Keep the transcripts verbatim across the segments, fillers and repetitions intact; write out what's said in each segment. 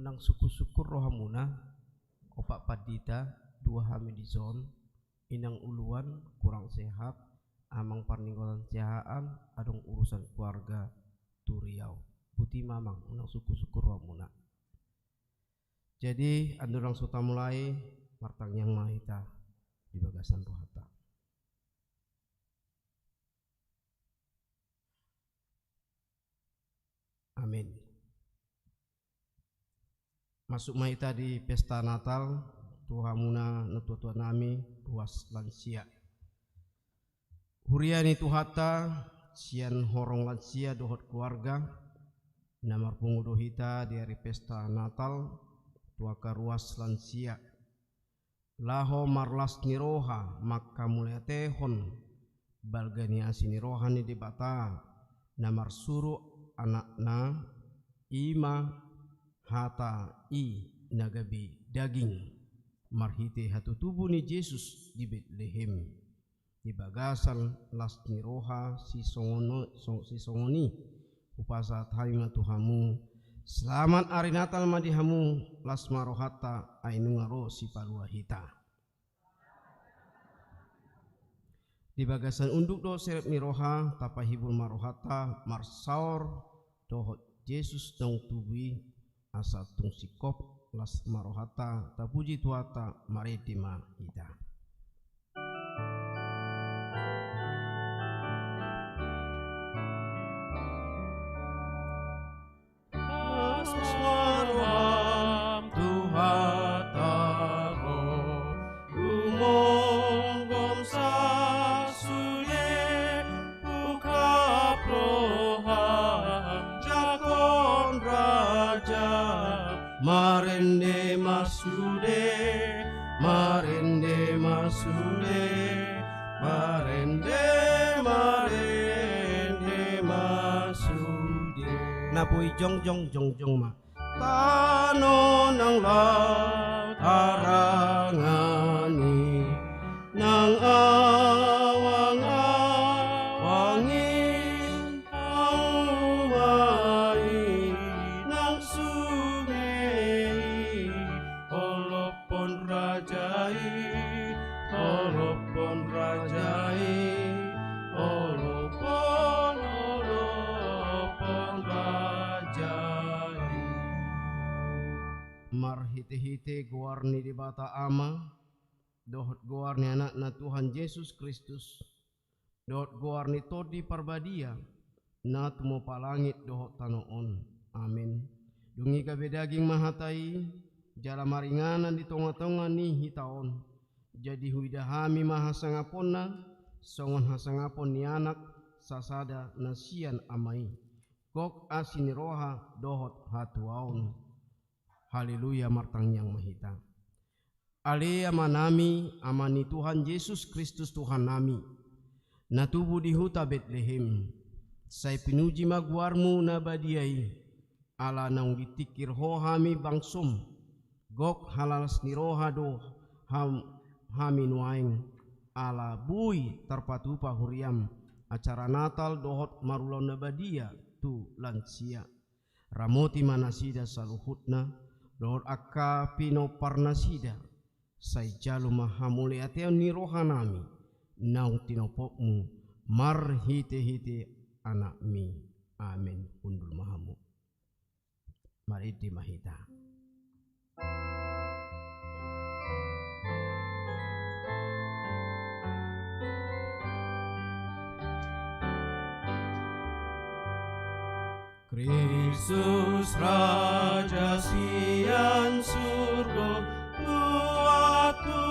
Unang sungkun-sungkun rohamuna, opat pandita, dua hami dison, inang uluan kurang sehat, amang parningotan siahaan, adong urusan keluarga tu Riau. Botima amang, unang sungkun-sungkun rohamuna. Jadi andorang so tamulai, martangiang ma hita di bagasan rohanta. Amin. Masuk ma hita di pesta Natal, tu hamuna natua-tua nami, ruas lansia. Huria ni Tuhanta, sian horong lansia dohot keluarga, na marpungu do hita di ari pesta Natal, tu angka ruas lansia. Laho marlas ni roha manghamauliatehon balga ni asi ni roha ni Debata, na marsuru Anakna, i ma Hata i na gabe daging, marhite hatutubu ni Jesus di Betlehem. Di bagasan las ni roha sisongono-, so-, sisongon i, hupasahat hami ma tu hamu, selamat ari Natal ma di hamu, las ma rohanta, ai nunga ro Sipalua hita. Di bagasan unduk dohot serep ni roha, tapahibul ma rohanta, marsaor dohot Jesus naung tubu i, asa tung singkop las ma rohanta, tapuji Tuhanta, marende ma hita. Las ma roham Tuhanta ro, lumonggom sasude, ungkap roham jangkon raja, marende ma sude, marende ma sude, marende, marende ma sude. Na boi jongjong, jongjong ma. Tano nang laut, harangan i nang awang-awang i, hauma i nang sude i, olophon raja i, olophon raja i, olophon, olophon raja i. Marhite-hite goar ni Debata Ama, dohot goar ni Anakna Tuhan Jesus Kristus, dohot goar ni Tondi Parbadia, na tumompa langit dohot tano on. Amen. Dung i gabe daging ma hata i, jala maringanan di tonga-tonga ni hita on. Jadi huida hami ma hasangaponna, songon hasangapon ni anak sasada na sian ama i. Gok asi ni roha dohot hatuaon. Haleluya, martangiang ma hita. Ale Amanami, Ama ni Tuhan Jesus Kristus Tuhannami, na tubu di huta Betlehem, sai pinuji ma goarmu na badia i, ala naung ditingkir Ho hami bangsom, gok halalas ni roha do ham-, hami nuaeng, ala boi tarpatupa huriam acara Natal dohot marulaon na badia tu lansia. Ramoti ma nasida saluhutna, dohot angka pinomparnasida, sai jalo ma hamuliateon ni rohanami, naung tinompopmu marhite-hite Anakmi. Amen. Hundul ma hamu. Marende ma hita. Kristus Raja sian surgo, tuat tu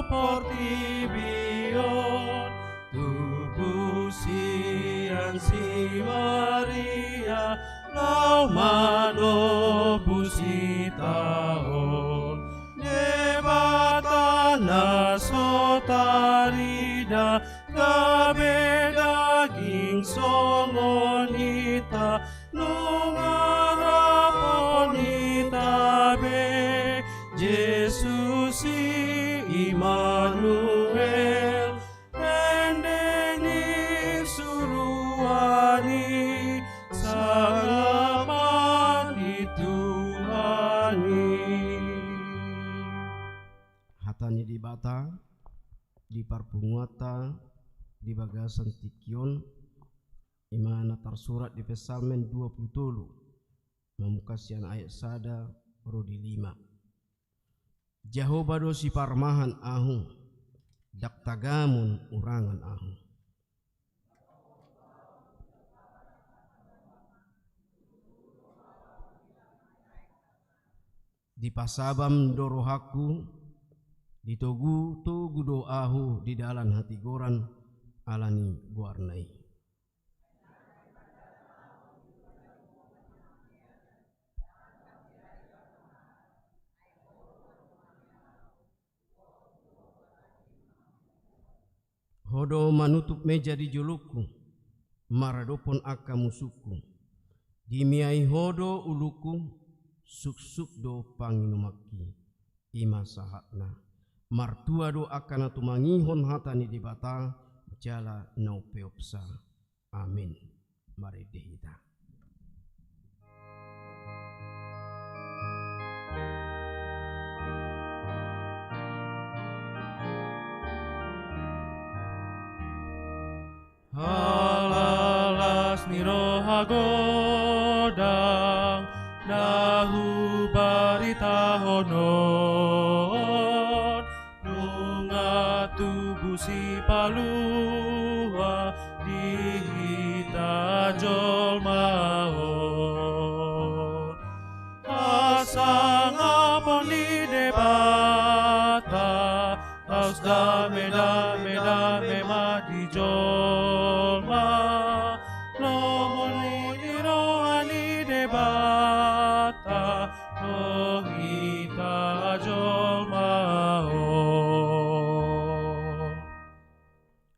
portibi on, tubu sian si Maria, laho manobus hita on. Debata na so tarida, gabe daging songon hita, nunga rap hita be. Jesus i Immanuel, ende ni suruan i, sangap ma di Tuhan di parpunguanta di bagasan tingki on, i ma na tarsurat di Psalmen dua pulu tolu, mamungka sian ayat sada ro di lima. Jahowa do siparmahan ahu, ndang tagamon urangan ahu. Dipasabam do rohangku, ditogu-togu do ahu di dalan hatigoran ala ni goarna i. Ho do manutup meja di jolongku, maradophon angka musungku. Dimiai ho do ulungku, suksuk do panginumanki. I ma sahatna. Martua do angka na tumangihon hata ni Debata, jala na umpeopsa. Amin. Marende hita. Halalas ni roha godang na hubaritahon on, nunga tubu Sipalua di hita jolma on. Hasangapon ni Debata, laos dame, dame, dame ma di jolma. Lomo ni roha ni Debata, do hita jolma on.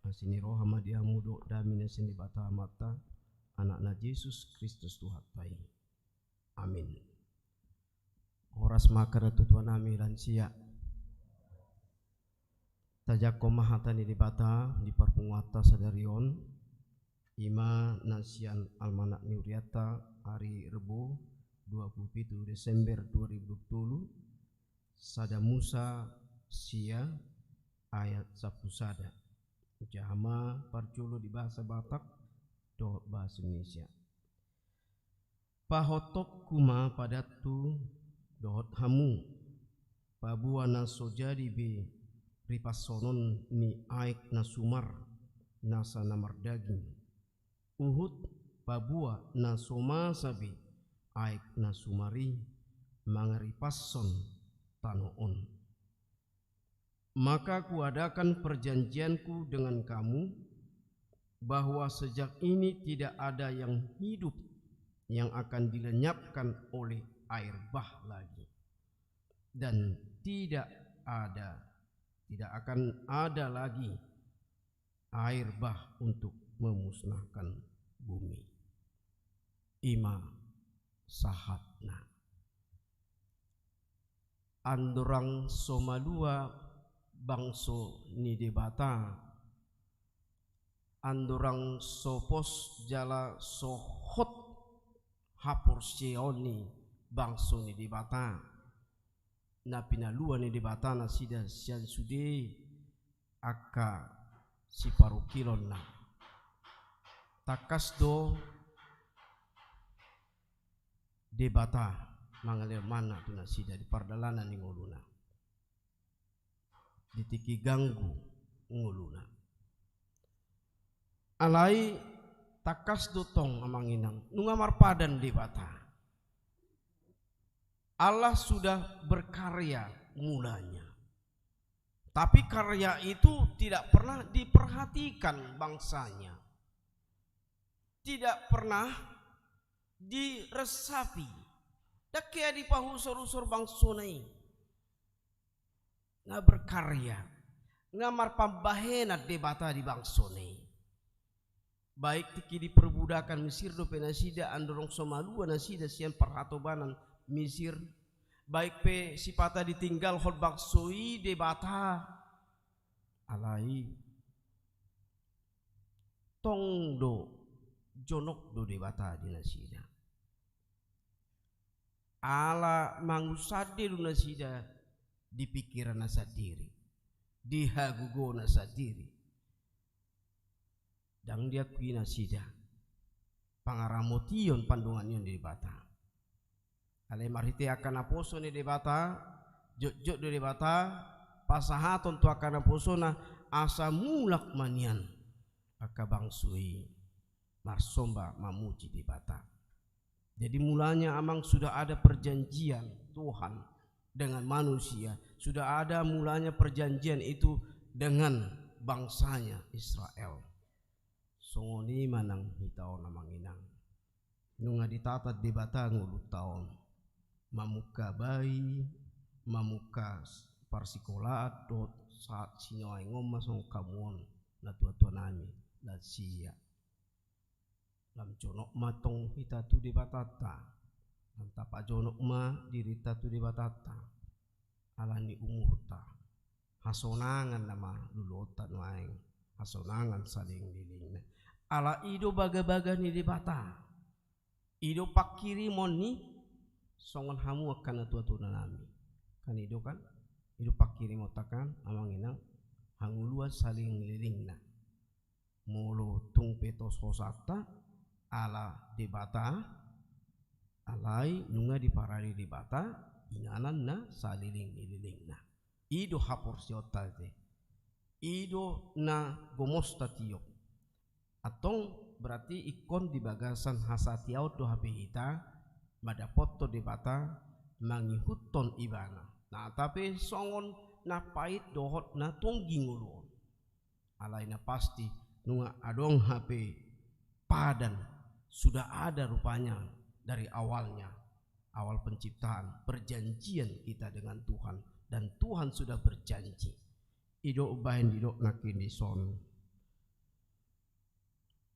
Asi ni roha ma di hamu dohot dame na sian Debata Amanta, Anakna Jesus Kristus Tuhanta i. Amin. Horas ma angka natuatuanami lansia. Tajangkon ma hata ni Debata di parpunguanta sadari on, i ma na sian almanak ni hurianta, ari Rebo, dua pulu pitu Desember dua ribu dua pulu tolu, Sada Musa sia ayat sampulu sada. Hujaha ma parjolo di bahasa Batak dohot bahasa Indonesia. Pahotopku ma padantu dohot hamu, paboa na so jadi be ripashonon ni aek na sumar nasa na mardaging, huhut paboa na so masa be aek na sumar i mangaripashon tano on. Maka kuadakan perjanjianku dengan kamu, bahwa sejak ini tidak ada yang hidup yang akan dilenyapkan oleh air bah lagi. Dan tidak ada, tidak akan ada lagi air bah untuk memusnahkan bumi. I ma sahatna. Andorang so malua bangso ni Debata, andorang so pos jala so hot haporseaon ni bangso ni Debata, na pinalua ni Debata nasida sian sude angka siparungkilonna. Tangkas do Debata mangalehon manna tu nasida di pardalanan ni ngoluna, di tingki ganggu ngoluna. Alai tangkas do tong, amang inang, nunga marpadan Debata. Allah sudah berkarya mulanya. Tapi karya itu tidak pernah diperhatikan bangsanya. Tidak pernah diresapi. Ndang hea dipahusorhusor bangsona i. Nga berkarya, nga marpambahenan Debata di bangsona i. Baik tingki di perbudakan Misir dope nasida, andorang so malua nasida sian parhatobanan Misir, baik pe sipata ditinggalhon bangso i Debata, alai tong do, jonok do Debata di nasida. Ala mangusande do nasida di pingkiranna sandiri. di hagogona sandiri. Ndang diakui nasida pangaramotion, pandonganion ni Debata. Alai marhite angka naposo ni Debata, jotjot do Debata pasahathon tu angka naposona asa mulak ma nian angka bangso i marsomba mamuji Debata. Jadi mulanya, Amang, sudah ada perjanjian Tuhan dengan manusia. Sudah ada mulanya perjanjian itu dengan bangsanya Israel. Songon i ma nang hita on, Amang Inang. Nunga ditata Debata ngolunta on. Mamungka bai, mamungka s-, parsikolaan dohot sahat sinuaeng on ma songon hamu on, natuatuanami, lansia. Lam jonok ma tong hita tu Debatanta. Lam tapajonok ma dirinta tu Debatanta. Ala ni umurta. Hasonangan nama luluonta nuaeng. Hasonangan salelenglelengna. Ala i do bagabaga ni Debata. I do panghirimon ni songon hamu angka natuatuanami. Kan i do kan? I do panghirimon ta kan, Amang Inang, hangoluan salelenglelengna. Molo tung pe tos hosanta ala Debata, alai nunga diparade Debata inganan na salelenglelengna. I do haporseaonta ate. I do na gomosta tiop. Antong berarti ingkon di bagasan hasatiaon do hape hita mandapothon Debata, mangihuthon Ibana. Na, tapi songon na pait dohot na tonggi ngolu on. Alai na pasti, nunga adong hape padan, sudah ada rupanya dari awalnya, awal penciptaan, perjanjian kita dengan Tuhan, dan Tuhan sudah berjanji. I do umbahen didok nangkin dison.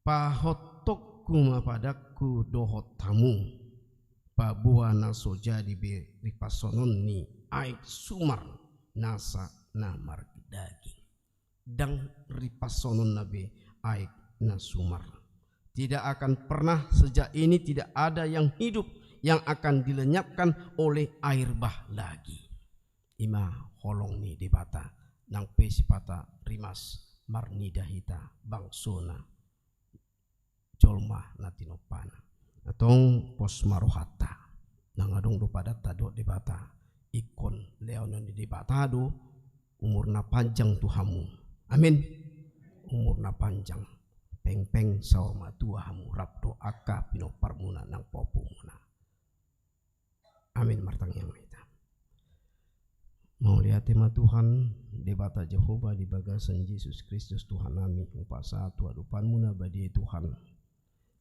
Pahothonku ma padanku dohot hamu, paboa na so jadi be ripashonon ni aek sumar nasa na mardaging. Ndang ripashononna be aek na sumar. Tidak akan pernah, sejak ini tidak ada yang hidup yang akan dilenyapkan oleh air bah lagi. I ma holong ni Debata nang pe sipata rimas marnida hita bangsona, jolma na tinompana. Antong pos ma rohanta. Nang adong do padanta dohot Debata, ingkon lehonon ni Debata do umur na panjang tu hamu. Amin. Umur na panjang. Pengpeng saur matua hamu rap dohot angka pinomparmuna nang pahompuonmuna. Amin. Martangiang ma hita. Mauliate ma Tuhan, Debata Jahowa, di bagasan Jesus Kristus Tuhannami, hupasahat tu adopanMu na badia i Tuhan.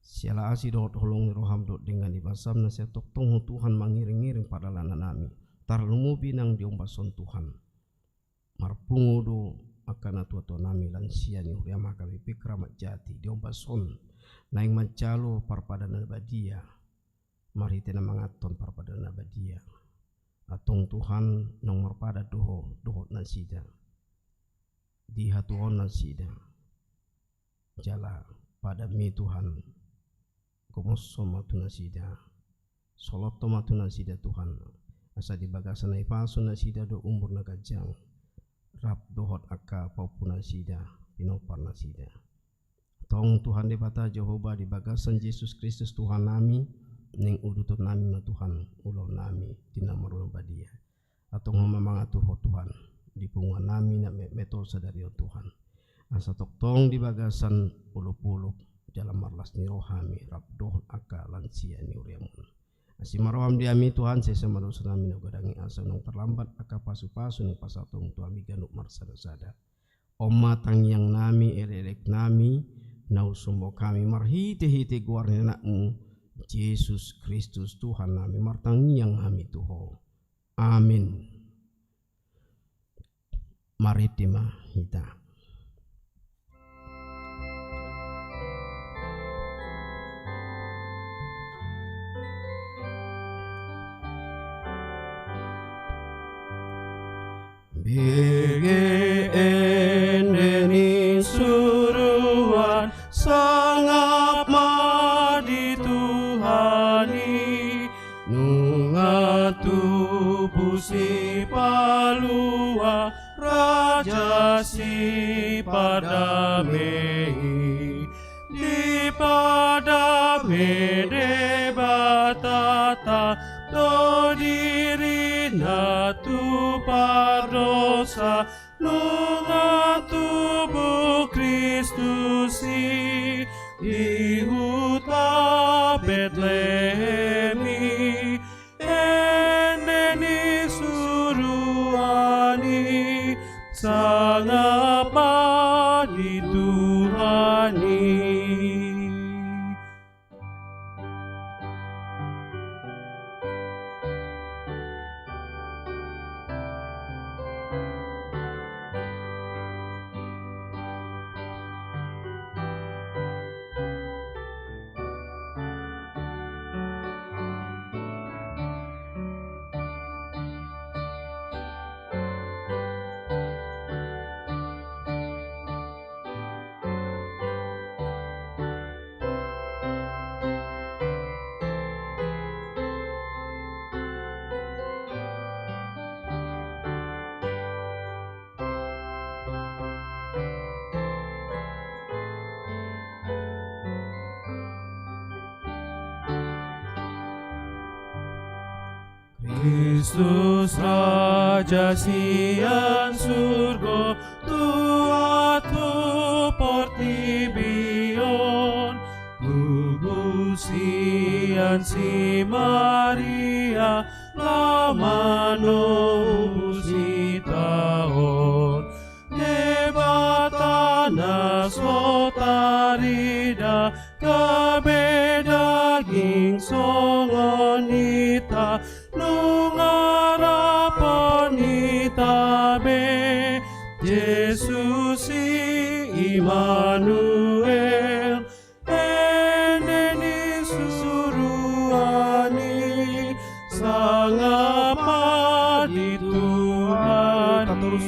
Siala asi dohot holong ni rohaM dohot denggan ni basaM na sai tongtong Ho Tuhan mangiringiring pardalanannami, tarlumobi nang di ombas on Tuhan. Marpungu do angka natuatuanami, lansia ni huriaM H K B P Kramat Jati di ombas on, naeng manjalo parpadanan na badia, marhite na manganhon parpadanan na badia. Antong Tuhan, naung marpadan do Ho dohot nasida, di hatuaon nasida. Jala padanMi Tuhan, gomoshon ma tu nasida, solothon ma tu nasida Tuhan, asa di bagasan na ipasu nasida do umur na ganjang, rap dohot angka pahompu nasida, pinompar nasida. Antong Tuhan Debata Jahowa, di bagasan Jesus Kristus Tuhannami, naeng udutonnami ma Tuhan ulaonnami di na marula badia. Antong Ho ma mangatur, Ho Tuhan, di punguannami na metmet on sadari on Tuhan, asa tongtong di bagasan olopolop jala marlas ni roha hami rap dohot angka lansia ni huriaM on. Asi ma rohaM di hami Tuhan, sesa ma dosanami na hugadangi, asa unang tarlambat angka pasupasu naeng pasahatMu tu hami ganup marsadasada. On ma tangiangnami, elekeleknami, na husombahon hami marhitehite goar ni AnakMu, Jesus Kristus Tuhannami, martangiang hami tu Ho. Amin. Marende ma hita. Bege ende ni suruan, sangap ma di Tuhan i, nunga tubu Sipalua, ra raja sipardame i. Dipardame Debata do dirina tu pardosa, nunga tubu Kristus i di huta Betlehem i. Ende ni suruan i, sangap ma di Tuhan i. Kristus raja sian surgo tua tu portibi on, tubu sian si Maria laho manobus hita on. Debata na so tarida gabe daging songon hita, nunga rap hita be, Jesus i Immanuel. Ende ni suruan i, sangap ma di Tuhan i.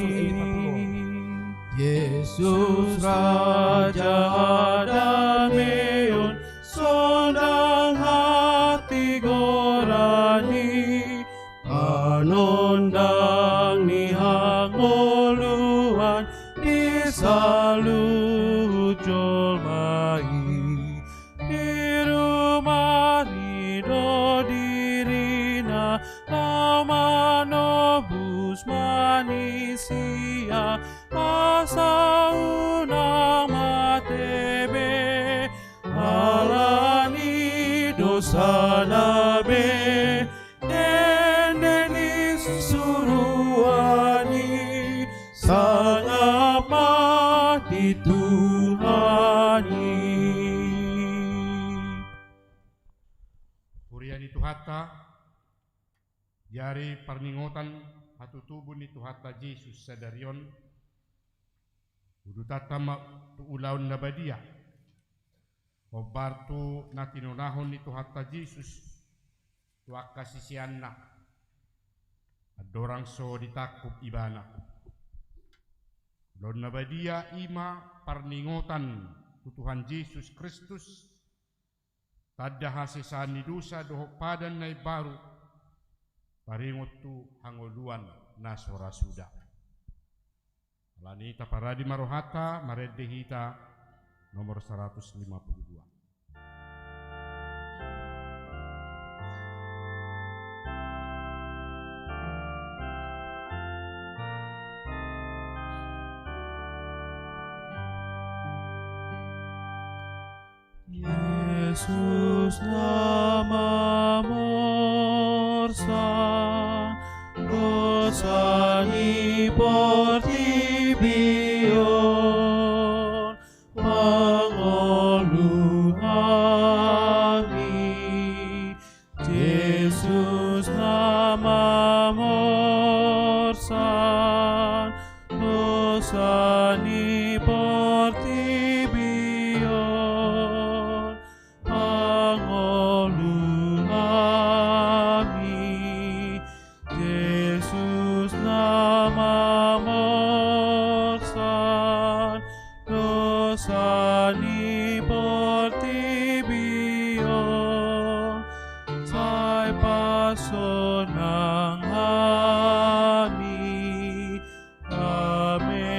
Jesus raja hadameon, sondang hatigoran i, panondang ni hangoluan di saluhut jolma i. Di rumah ni do dirina laho manobus manisia, asa unang mate be ala ni dosana be. Ende ni suruan i, sangap ma di Tuhan i. Huria ni Tuhanta, di ari parningotan hatutubu ni Tuhanta Jesus sadari on, udutanta ma tu ulaon na badia, hombar tu na tinonahon ni Tuhanta Jesus tu angka siseanna andorang so ditangkup Ibana. Ulaon na badia i ma parningotan tu Tuhan Jesus Kristus, tanda hasesaan ni dosa dohot padan na imbaru, paringot tu hangoluan na so ra suda. Alani i taparade ma rohanta, marende hita nomor saratus lima puluh dua. Jesus na mamorsan dosa ni portibi on, pangolu hami. Jesus na mamorsan dosa ni portibi on, pangolu hami. Jesus na mamorsan dosa ni portibi on, sai pasonang hami. Amen.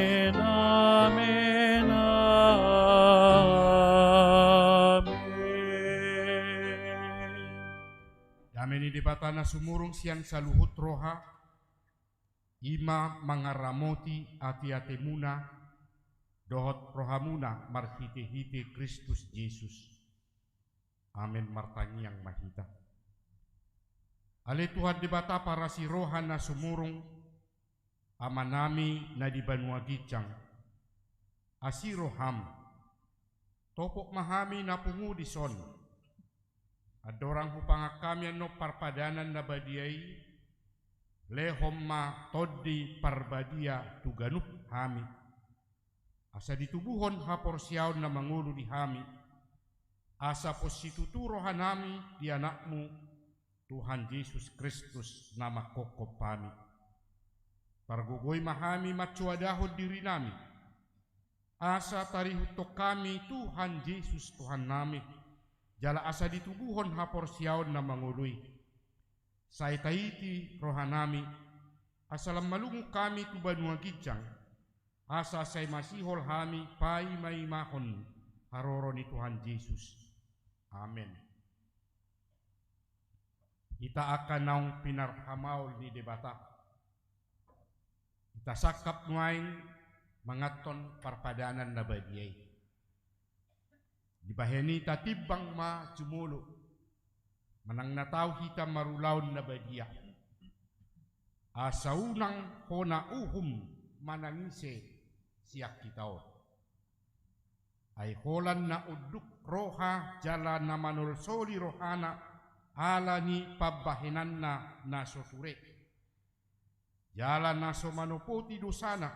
Dame ni Debata na sumurung sian saluhut roha, i ma mangaramoti ateatemuna dohot rohamuna marhitehite Kristus Jesus. Amen. Martangiang ma hita. Ale Tuhan Debata parasi roha na sumurung, Amanami na di banua ginjang, asi roham, topot ma hami na pungu dison. Andorang hupangan hami annon parpadanan na badia i, lehon ma Tondi Parbadia tu ganup hami, asa ditubuhon haporseaon na mangolu di hami, asa pos situtu rohanami di Anakmu, Tuhan Jesus Kristus na manghophop hami. Pargogoi ma hami mansoadahon dirinami, asa tarihuthon hami Tuhan Jesus Tuhannami, jala asa ditubuhon haporseaon na mangolu i. Sai taiti rohanami, asa lam malungun hami tu banua ginjang, asa sai masihol hami paimaimahon haroro ni Tuhan Jesus. Amen. Hita angka naung pinarhamaol ni Debata, hita sangkap nuaeng manganhon parpadanan na badia i. Dibahen i tatimbang ma jumolo, manang na tau hita marulaon na badia, asa unang hona uhum manang ise sian hita on. Ai holan na unduk roha jala na manolsoli rohana ala ni pambahenanna na so ture, jala na so manopoti dosana,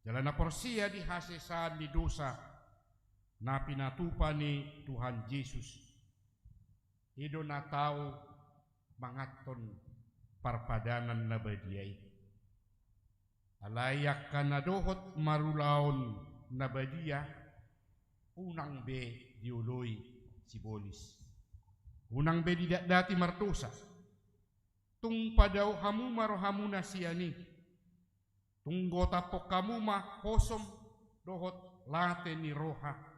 jala na porsea di hasesaan ni dosa na pinatupa ni Tuhan Jesus, i do na tau manganhon parpadanan na badia i. Alai angka na dohot marulaon na badia, unang be dioloi sibolis, unang be didatdati mardosa. Tung padao hamu ma rohamuna sian i. Tung gotaphon hamu ma hosom dohot late ni roha.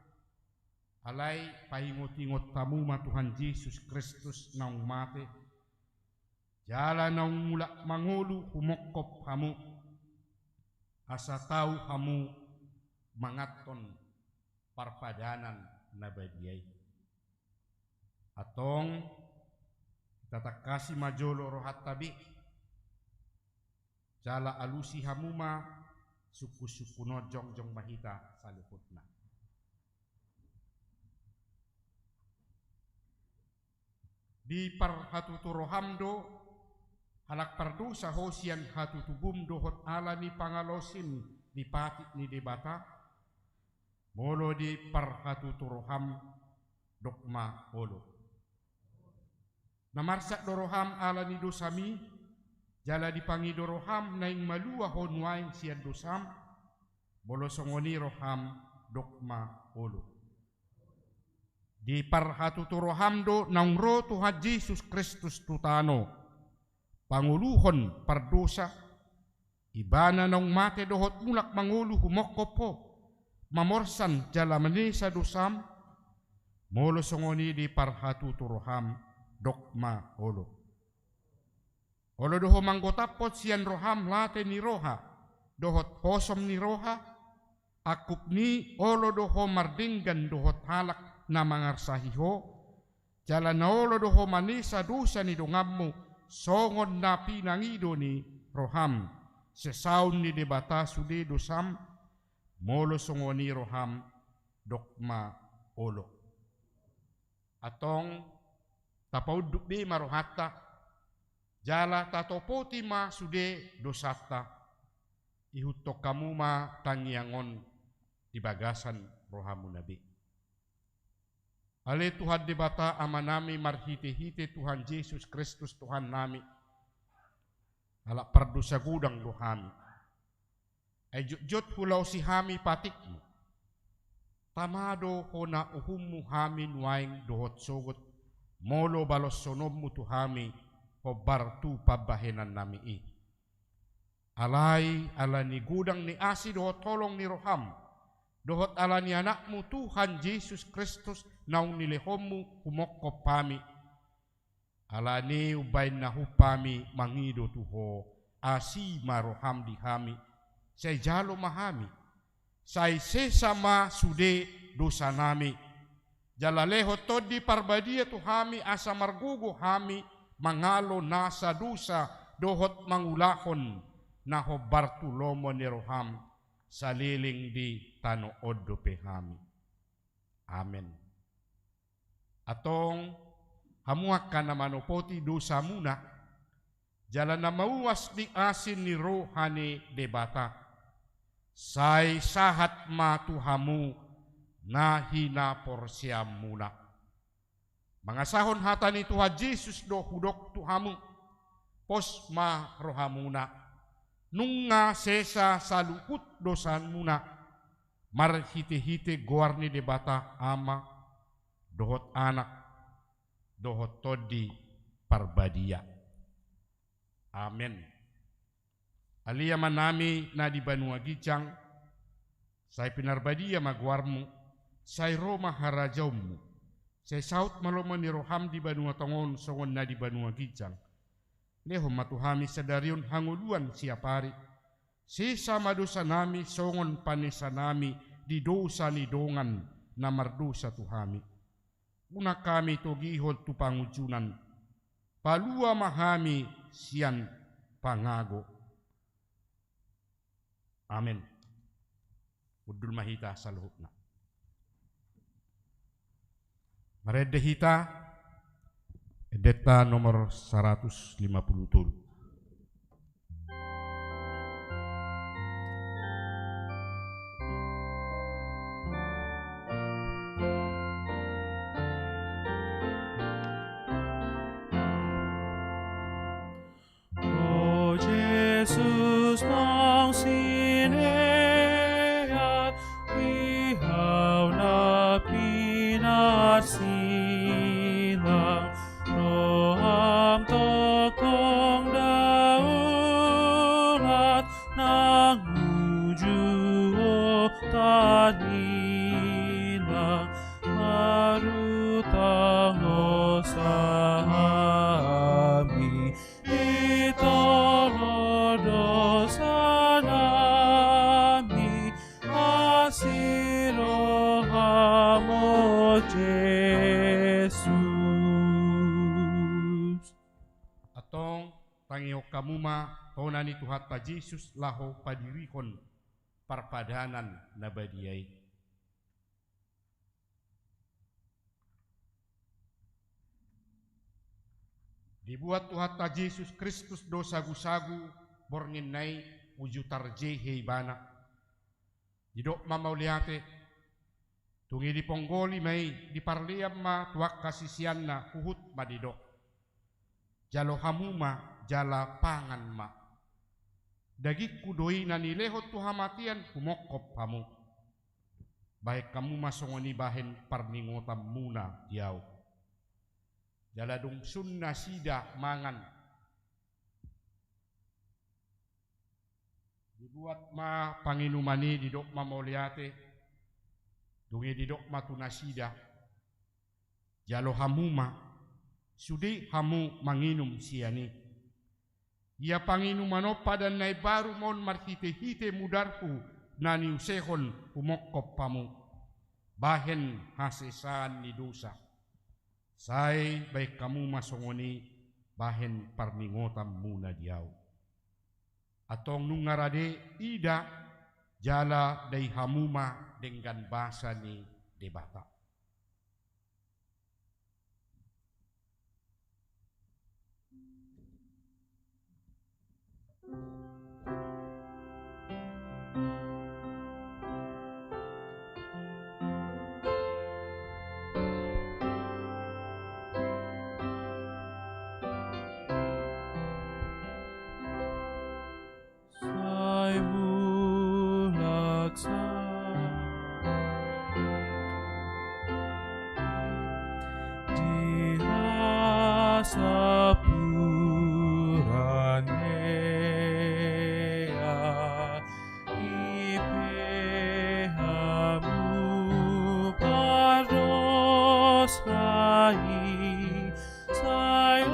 Alai paingotingot hamu ma Tuhan Jesus Kristus naung mate, jala naung mulak mangolu humongkop hamu, asa tau hamu manganhon parpadanan na badia i. Antong, hita tangkasi ma jolo rohanta be, jala alusi hamu ma sungkunsungkun on, jongjong ma hita saluhutna. Diparhatutu roham do, halak pardosa ho sian hatutubum dohot ala ni pangalaosim di patik ni Debata? Molo diparhatutu roham, dok ma olo. Na marsak do roham ala ni dosami, jala dipangido roham naeng malua ho nuaeng sian dosam? Molo songon i roham, dok ma olo. Diparhatutu roham do naung ro Tuhan Jesus Kristus tu tano, pangoluhon pardosa, Ibana naung mate dohot mulak mangolu humongkop ho, mamorsan jala manesa dosam? Molo songon i diparhatutu roham, dok ma olo. Olo do ho manggotaphon sian roham late ni roha dohot hosom ni roha? Angkup ni olo do ho mardenggan dohot halak na mangarsahi ho, jala na olo do ho manesa dosa ni donganmu, songon na pinangido ni roham, sesaon ni Debata sude dosam? Molo songon i roham, dok ma olo. Antong, tapaunduk be ma rohanta, jala tatopoti ma sude dosanta. Ihuthon hamu ma tangiang on di bagasan rohamuna be. Ale Tuhan Debata Amanami, marhitehite Tuhan Jesus Kristus Tuhannami, halak pardosa godang do hami. Ai jotjot hulaosi hami patikmu. Tama do hona uhummu hami nuaeng dohot sogot, molo balosononmu tu hami hombar tu pambahenannami i. Alai ala ni godang ni asi dohot holong ni roham, dohot ala ni Anakmu Tuhan Jesus Kristus naung nilehonmu humongkop hami, Alani i umbahen na hump hami mangido tu Ho, asi ma roham di hami, sai jalo ma hami, sai sesa ma sude dosanami. Jala lehon Tondi Parbadia tu hami asa margogo hami mangalo nasa dosa dohot mangulahon na hombar tu lomo ni roham saleleng di tano on dope hami. Amen. Antong, hamu angka na manopoti dosamuna, jala na mauas di asi ni roha ni Debata, sai sahat ma tu hamu na hinaporseaonmuna. Mangasahon hata ni Tuhan Jesus do hudok tu hamu, pos ma rohamuna, nunga sesa saluhut dosamuna, marhitehite goar ni Debata Ama, dohot Anak, dohot Tondi Parbadia. Amen. Ale Amanami na di banua ginjang, sai pinarbadia ma goarmu, sai ro ma harajaonmu, sai saut ma lomo ni roham di banua tonga on songon na di banua ginjang. Lehon ma tu hami sadari on hangoluan siapari. Sesa ma dosanami songon panesanami di dosa ni dongan na mardosa tu hami. Unang hami togihon tu pangunjunan. Palua ma hami sian pangago. Amen. Hundul ma hita saluhutna. Marende hita, endenta nomor saratus lima pulu tolu. O Jesus, naung sinean, di Ho na pinarsilang, roham tongtong daulat, nang uju ho tarhilang, marhutang hosa hami, ditolong dosanami, asi roham, o Jesus. Antong, tangihon hamu ma tona ni Tuhanta Jesus laho padirihon parpadanan na badia i. Dibuat Tuhanta Jesus Kristus do sagusagu borngin na i, uju tarjehe Ibana. Didok ma mauliate, dung i diponggoli ma i, diparlean ma tu angka siseanna, huhut ma didok: Jalo hamu ma, jala pangan ma. Dagingku do i na nilehon tu hamatean humongkop hamu. Bahen hamu ma songon i bahen parningotanmuna di ahu. Jala dung sun nasida mangan, dibuat ma panginuman i, didok ma mauliate, dung i didok ma tu nasida: Jalo hamu ma, sude hamu manginum sian i. Ia panginuman on padan na imbaru ma on marhitehite mudarhu na niusehon humongkop hamu, bahen hasesaan ni dosa. Sai bahen hamu ma songon i bahen parningotanmuna di ahu. Antong nunga rade, ida, jala dai hamu ma denggan basa ni Debata. Sai mulak sa di hasampuran Dea, i pe hamu pardosa i, sai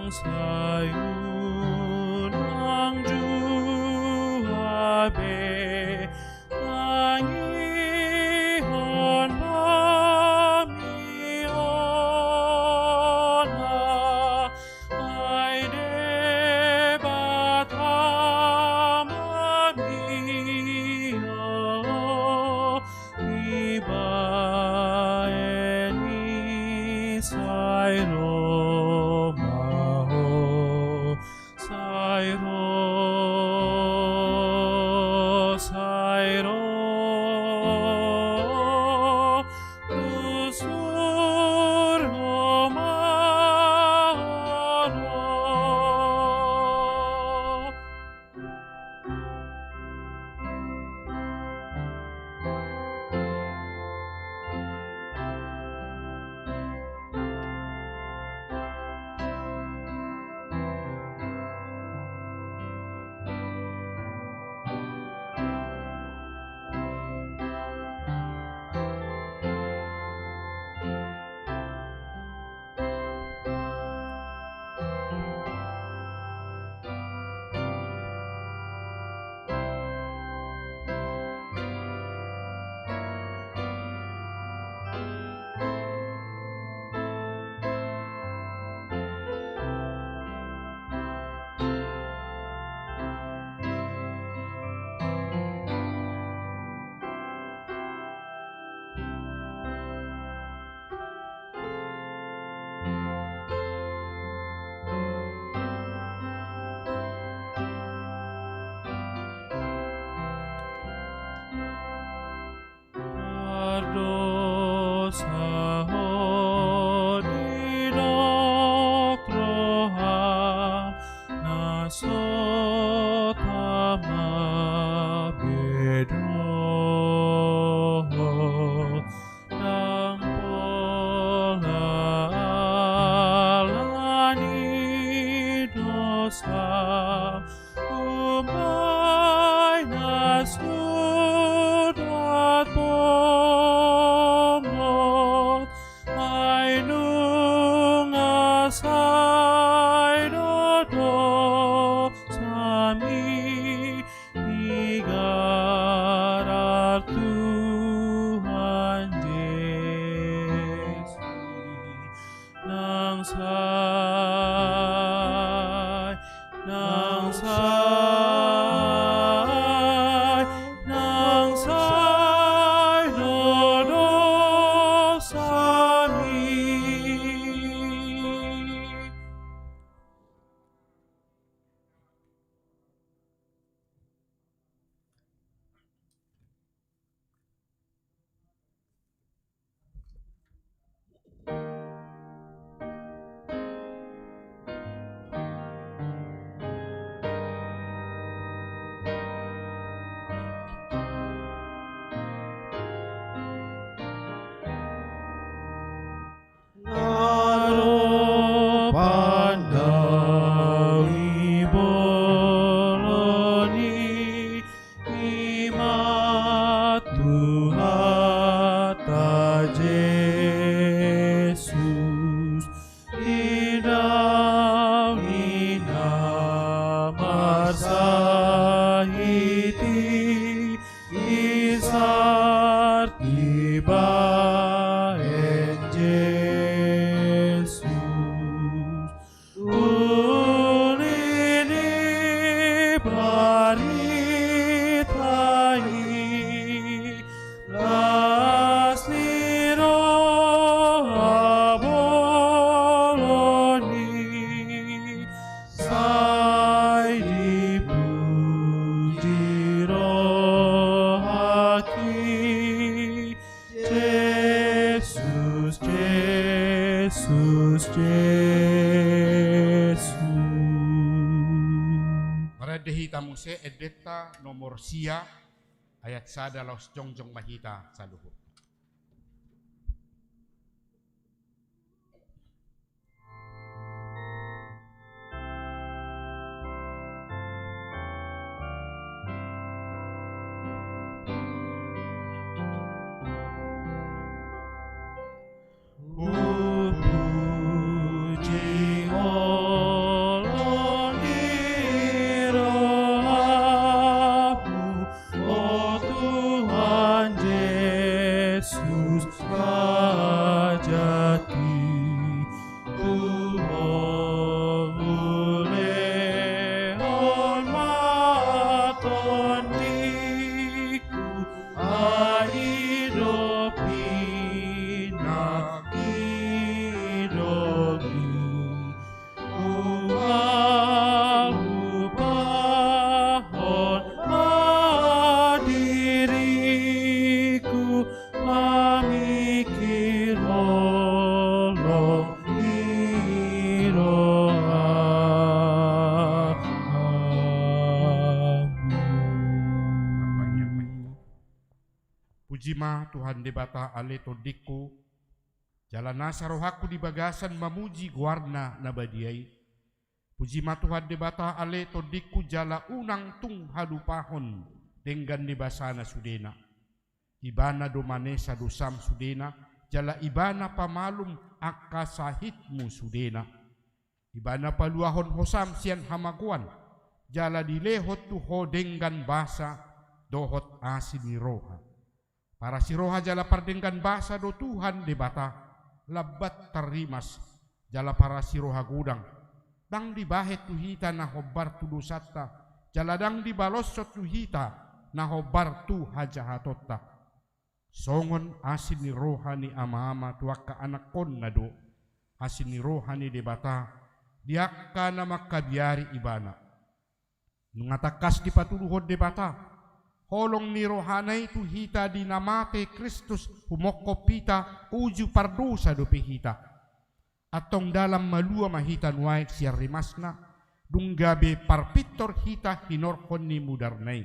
Sai unang jua be tangihon hami on, ai Debata ma mia, dibahen i sai ro ma ho, sai ro, sai ro, tu suru ma ro. Pardosa ho didok roham na so tama be dohot, ndang pola ala ni dosam, umbahen na suda tombot, ai nunga sai do dosami, digarar Tuhan Jesus. Nang sai, nang sai, nang sai do dosami. Na ro pandao ni bolon i, i ma Tuhanta Jesus, i dalan i na marsahit i, isar dibahen Jesus. Uli ni barita i, las ni roha bolon i, sai dipuji rohaki. Jesus, Jesus, Jesus. Marende hita muse endenta nomor sia, ayat sada laos jongjong ma hita saluhut. Hupuji Ho, Idomi, huhalupahon ma diriku, mamingkir holong ni rohamu. Puji ma Tuhan Debata ale tondingku, jala nasa rohangku di bagasan mamuji goarna na badia i. Puji ma Tuhan Debata ale tondingku, jala unang tung halupahon denggan ni basana sudena. Ibana do manesa dosam sudena, jala Ibana pamalum angka sahitmu sudena. Ibana paluahon hosam sian hamagoan, jala dilehon tu ho denggan basa dohot asi ni roha. Parasi roha jala pardenggan basa do Tuhan Debata, lambat tarrimas, jala parasi roha godang. Ndang dibahen tu hita na hombar tu dosanta, jala ndang dibaloshon tu hita na hombar tu hajahatonta. Songon asi ni roha ni ama-ama tu angka anakkonna do asi ni roha ni Debata di angka na mangkabiari Ibana. Nunga tangkas dipatuduhon Debata holong ni rohana i tu hita di na mate Kristus humongkop hita, uju pardosa dope hita. Antong dalan malua ma hita nuaeng sian rimasna, dung gabe parpintor hita hinorhon ni mudarna i.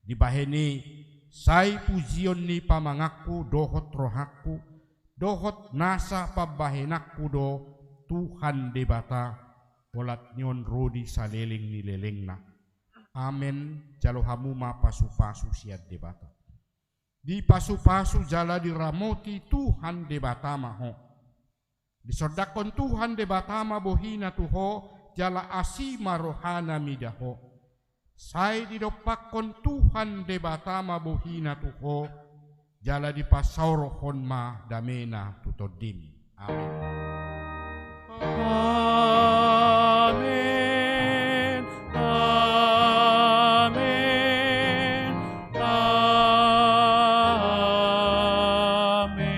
Dibahen i, sai pujion ni pamanganku dohot rohangku, dohot nasa pambahenanku do Tuhan Debata, holan ni on ro di saleleng ni lelengna. Amen. Jalo hamu ma pasu-pasu sian Debata. Dipasu-pasu jala diramoti Tuhan Debata ma ho. Disondangkon Tuhan Debata ma bohina tu ho, jala asi ma rohana mida ho. Sai didompakkon Tuhan Debata ma bohina tu ho, jala dipasaorhon ma damena tu tondim. Amen. Amen. Amen. Amen.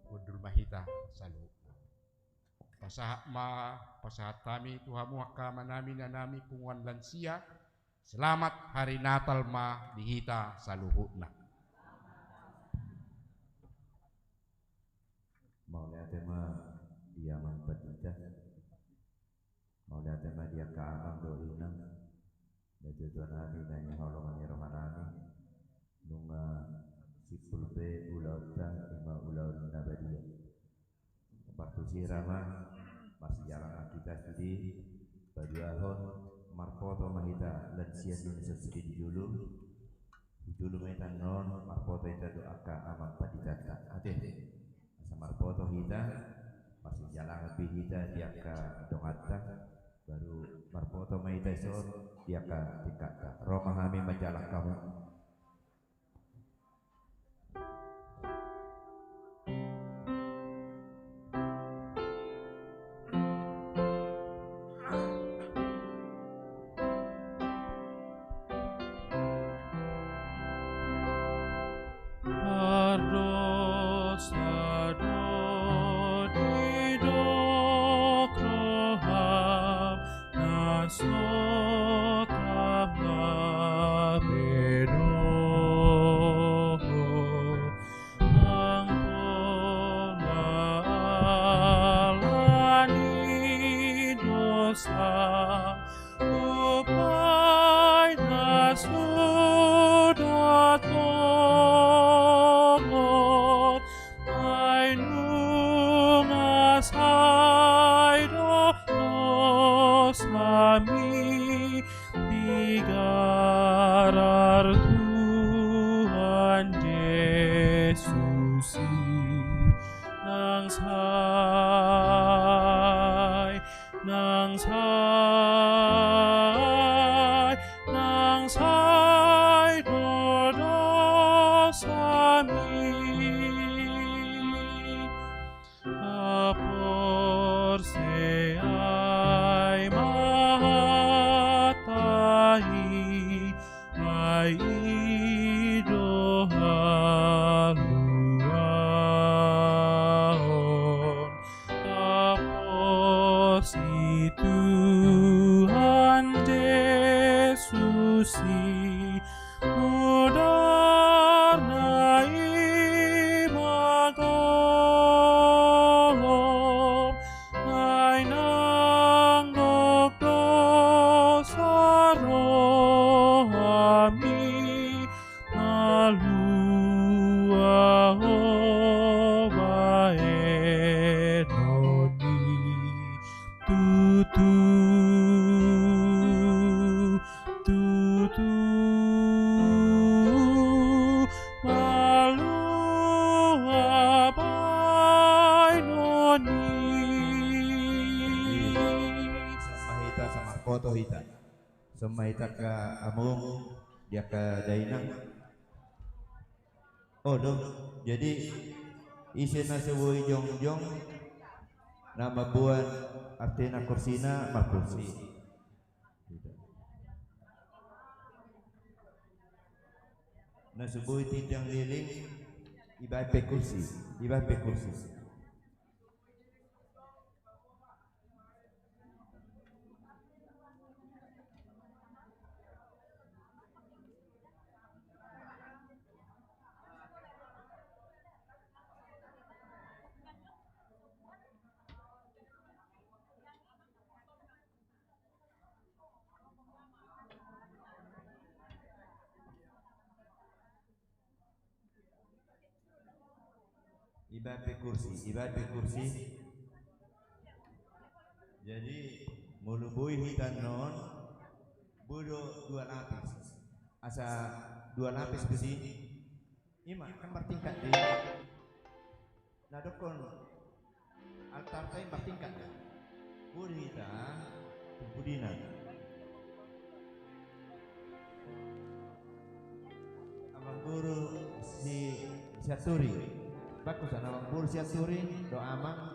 Hundul ma hita saluhutna. Pasahat ma, pasahat hami tu hamu angka amanami, inanami, punguan lansia. Selamat hari Natal ma di hita saluhutna. Mauliate ma di amang pandita. Mauliate ma di angka amang dohot inang. Natuatua nami na hinaholongan ni roha nami. Nunga simpul be ulaonta, ima ulaon na badia. Partusira ma, marsijalangan hita sude, paduahon, marpoto ma hita lansia nunga sude di jolo. Di jolo ma hita annon, marpoto hita tu angka amang panditanta. Ate, asa marpoto hita, marsijalangan be hita di angka donganta, baru marpoto ma hita dison di angka tingkatta. Ro ma hami manjalang hamu. Pardosa do didok roham, na so tama be dohot, nang pola ala ni dosa, hupaina suda tongon, ai nunga sai do dosami, digarar Tuhan Jesus i, nang sai, nang sai, nang sai do dosami. Haporseai ma hata i, I do haluaon, tapos i Tuhan Jesus i, mudarna i mangolom, ai nang gok dosa rohami, malua ho baenon i. Tutu, tutu, malua baenon i. Sama hita, sama foto hita. Sama hita ka among, dia ka dainang. Oh, do. Jadi, ise na so boi jongjong, na mamboan artina kursina, markursi. Na so boi tindang leleng, ibaen pe kursi, ibaen pe kursi. Ibaen pe kursi, ibaen pe kursi. Jadi, molo boi hita annon, boi do dua lapis. Asa dua lapis pe si. Ima, kan martingkat do i. Na dokkon altarta i martingkat do. Boi do hita tu pudina. Amang guru si, Sianturi. Bagus, amang guru Sianturi, do amang